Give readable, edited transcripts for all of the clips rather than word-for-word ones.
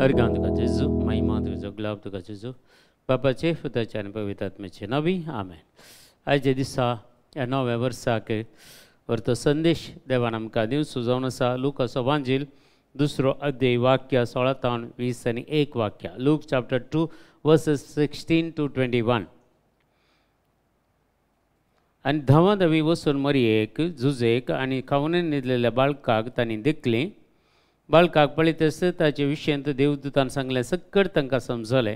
अर्गां तुका जेजू, महिमा तुजो, गुलाब तुका जेजू, बापाचे पुताचे आनी पवित्र आत्म्याचे नांवी आमेन. आयच्या दिसा ह्या नव्या वर्साक वरतो संदेश देवान आमकां दिवचो जावन आसा लुकाचो वांजील दुसरो अध्याय वाक्य 16 तावन 20 आनी 1 वाक्य. Luke chapter 2 verses 16 to 21. आनी धांवा धांवी वचून मरयेक जुजेक आनी खावून न्हिदलेल्या बाळकाक तांणी देखलें. बाळकाक पळयतच ताचे विशयांत देवदूतान सांगलें सक्कड तांकां समजलें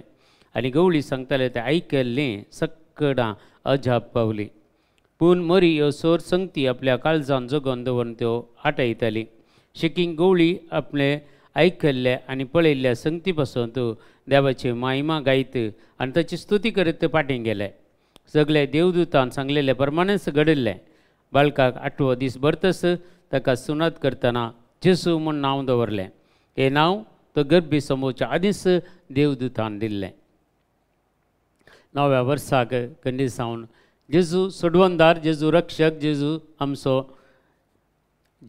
आनी गवळी सांगताले तें आयकल्लें सक्कडां अजाप पावली. पूण मरी ह्यो सोर संगती आपल्या काळजान जगोवन दवरून त्यो आटयताली. शिकींग गवळी आपले आयकल्ले आनी पळयल्ल्या संगती पासून देवाची महिमा गायत आनी ताची स्तुती करीत फाटीं गेले. सगळे देवदूतान सांगलेले प्रमाणेच घडिल्लें. बाळकाक आठवो दीस भरतच ताका सुनात करतना जेजू म्हूण नांव दवरलें. हें नांव तो गर्भी समोवच्या आदींच देवदूतान दिल्लें. नव्या वर्साक खंडीत जावन जेजू सोडवणदार, जेजू रक्षक, जेजू आमचो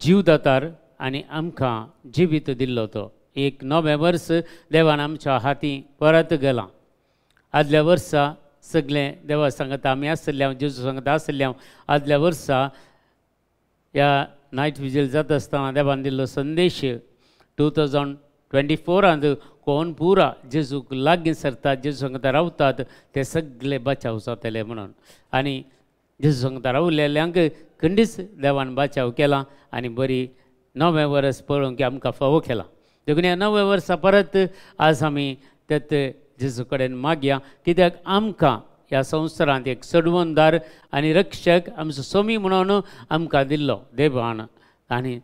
जीवदातार आनी आमकां जिवीत दिल्लो तो एक नवें वर्स देवान आमच्या हाती परत गेलां. आदल्या वर्सा सगळें देवा सांगता आमी आसले, जेजू सांगता आसले. आदल्या वर्सा ह्या नायट विजील जाता आसतना देवान दिल्लो संदेश 2024 कोण पुरा जेजूक लागीं सरतात, जेजू सांगता रावतात ते सगळे बचाव जातले म्हणून. आनी जेजू सांगता रावलेल्यांक खंडीच देवान बचाव केला आनी बरी नवें वर्स पळोवंक आमकां फावो केला. देखून ह्या नव्या वर्सा परत आज आमी तेत जेजू कडेन मागया, कित्याक आमकां ह्या संवसारांत एक सोडवणदार आनी रक्षक आमचो सोमी म्हणून आमकां दिल्लो देवान आनी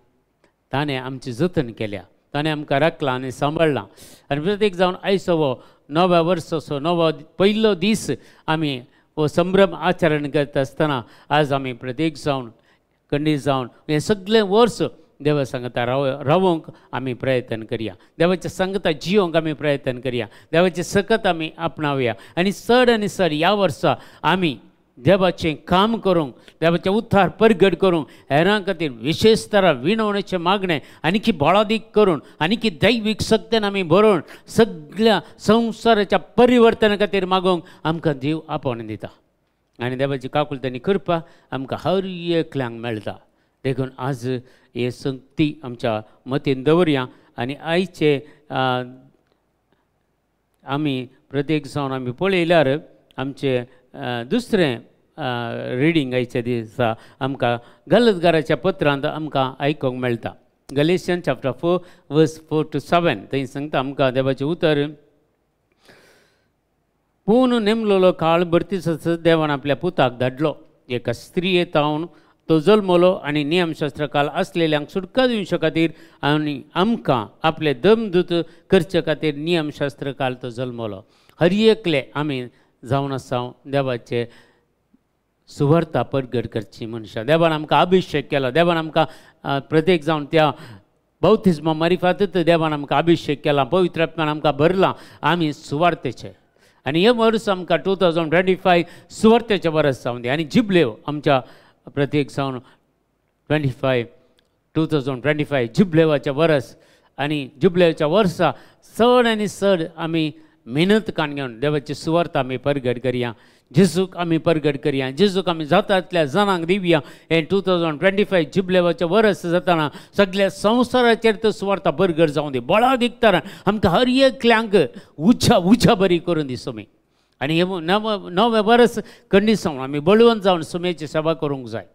ताणें आमची जतन केल्या, ताणें आमकां राखलां आनी सांबाळ्ळां. आनी प्रत्येक जावन आयचो हो नव्या वर्साचो नवो पयलो दीस आमी हो संभ्रम आचरण करता आसतना आज आमी प्रत्येक जावन खंडीत जावन हें सगळें वर्स देवा सांगता रावोंक आमी प्रयत्न करया, देवाच्या सांगता जियोंक आमी प्रयत्न करया, देवाचे सकत आमी आपणावया आनी चड आनी चड ह्या वर्सा आमी देवाचें काम करूंक, देवाचें उद्धार परगट करूंक, हेरां खातीर विशेश तरा विणवणेचें मागणें आनीकी बळादीक करून आनीकी दैवीक शक्तेन आमी बरोवन सगळ्या संवसाराच्या परिवर्तना खातीर मागोवंक आमकां देव आपोवन दिता आनी देवाची काकुळट आनी कृपा आमकां हर एकल्यांक मेळटा. देखून आज हे संगती आमच्या मतीन दवरया आनी आयचे आमी प्रत्येक जावन आमी पळयल्यार आमचे दुसरें रिडींग आयच्या दिसा आमकां गलतगाराच्या पत्रांत आमकां आयकूंक मेळटा. Galatians chapter 4 verse 4 to 7 थंय सांगता आमकां देवाचें उतर, पूण नेमलोलो काळ भरतीच देवान आपल्या पुताक धाडलो, एका स्त्रिये तावन तो जल्मलो आनी नियमशास्त्र काल आसलेल्यांक सुटका दिवचे खातीर आनी आमकां आपले दमदूत करचे खातीर नियमशास्त्र काल तो जल्मलो. हर एकले आमी जावन आसा देवाचे सुवार्ता परगट करची मनशां. देवान आमकां अभिशेक केला, देवान आमकां प्रत्येक जावन त्या बौतिज्मा मारिफातच देवान आमकां अभिशेक केला, पवित्र आत्म्यान आमकां भरलां, आमी सुवार्थेचे. आनी हे वर्स आमकां 2025 सुवार्थेचें वर्स जावन दी आनी जिबल्यो आमच्या प्रत्येक जावन 2025 जुबलेवाचें वर्स आनी जुबलेवाच्या वर्सा चड आनी चड आमी मेहनत काण घेवन देवाची सुवार्थ आमी परगट करया, जेजूक आमी परगट करया, जेजूक आमी जातांतल्या जाणांक दिवया. हें 2025 जुबलेवाचें वर्स जातना सगळ्या संवसाराचेर तो सुवार्थ परगट जावं दी, बळादीक तरान आमकां हर एकल्यांक उज्या उज्या बरी करून दी सोमी. आनी हें नवें वर्स खंडीत जावन आमी बळवंत जावन सुमेची सेवा करूंक जाय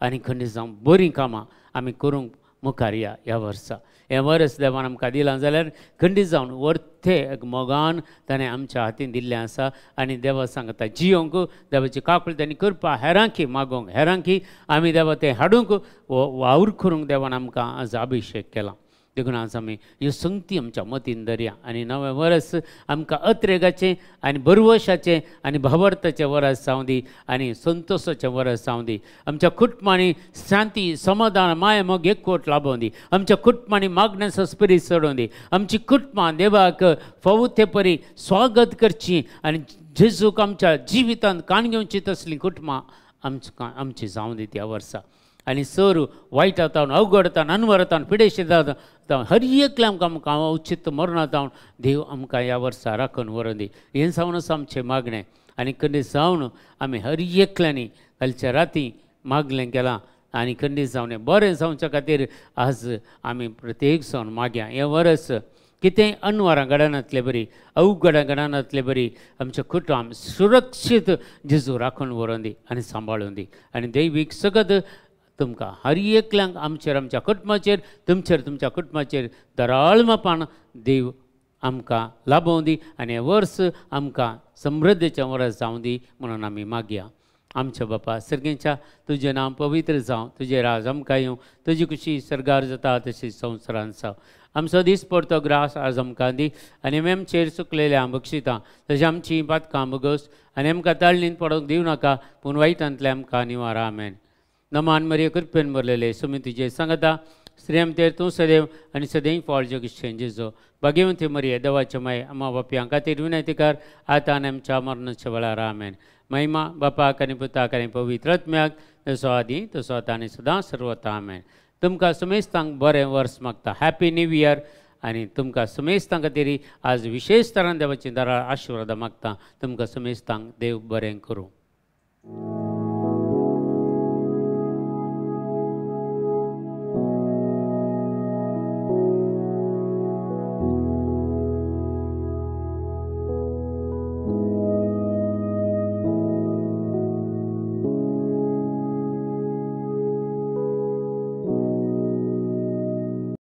आनी खंडीत जावन बरीं कामां आमी करूंक मुखार या ह्या वर्सा. हें वर्स देवान आमकां दिलां जाल्यार खंडीत जावन वर्थे एक मोगान ताणें आमच्या हातीन दिल्लें आसा आनी देवा सांगता जियोंक देवाची काकुळट आनी कृपा हेरांकी मागोवंक, हेरांकी आमी देवा तें हाडूंक वावर करूंक देवान आमकां आज अभिशेक केला. देखून आज आमी ह्यो संगती आमच्या मतीन धरया आनी नवें वर्स आमकां अत्रेगाचें आनी भरवशाचें आनी भावार्थाचें वर्स जावं दी आनी संतोशाचें वर्स जावं दी. आमच्या कुटुंबांनी शांती, समाधान, माया, मोग एकवट लाबोवं दी. आमच्या कुटुंबांनी मागण्याचो स्पिरीट चडोवं दी. आमची कुटुंबां देवाक फावो ते परी स्वागत करची आनी जेजूक आमच्या जिवितांत काण घेवची तसलीं कुटुंबां आमची जावं दी त्या वर्सा. आनी सर वायट जावन अवघड जावन अनवर जावन पिडेशी जावन हर एकल्या आमकां आमकां अवचित मरणां जावन देव आमकां ह्या वर्सा राखून व्हरोन दी. हें जावन आसा आमचें मागणें आनी खंडीत जावन आमी हर एकल्यांनी कालच्या राती मागलें केलां आनी खंडीत जावन बरें जावच्या खातीर आज आमी प्रत्येक जावन मागया. हें वर्स कितेंय अनवरां घडनातले बरी अवघडां घडनातले बरी आमचें कुटुंब सुरक्षीत जेजू राखून व्हरोन दी आनी सांबाळून दी. आनी दैवीक सगत तुमकां हर एकल्यांक आमचेर आमच्या कुटुंबाचेर तुमचेर तुमच्या कुटुंबाचेर दराळ मापान देव आमकां लाभोवं दी आनी हें वर्स आमकां समृद्धीचें वर्स जावं दी म्हणून आमी मागया. आमच्या बापा सर्गेच्या तुजें नांव पवित्र जावं, तुजें राज आमकां येवं, तुजी खुशी सर्गार जाता तशी संवसारांत जावं. आमचो दीस पडतो ग्रास आज आमकां दी आनी आमी आमचेर चुकलेल्या बक्षितां तशें आमची पातकां भोगोस आनी आमकां ताळणीन पडोंक दिवं नाका पूण वायटांतलें आमकां निवार. आमेन. नमान मरिये कृपेन भरलेले सुमी तुजें सांगता स्त्रियां भितर तूं सदैव आनी सदैव फळ जगीशें जेजो. भाग्यवंती मरिये देवाचे माय आमा बापयां खातीर विनंती कर आतां आनी आमच्या मरणाच्या वेळार. आमेन. महिमा बापाक आनी पुताक आनी पवित्र आत्म्याक जसो आदी तसो आतां आनी सदां सर्वता. आमेन. तुमकां समेस्तांक बरें वर्स मागता. हॅपी न्यू इयर आनी तुमकां समेस्तां खातीर आज विशेश तरान देवाची दराळ आशिर्वादां मागता. तुमकां समेस्तांक देव बरें करूं.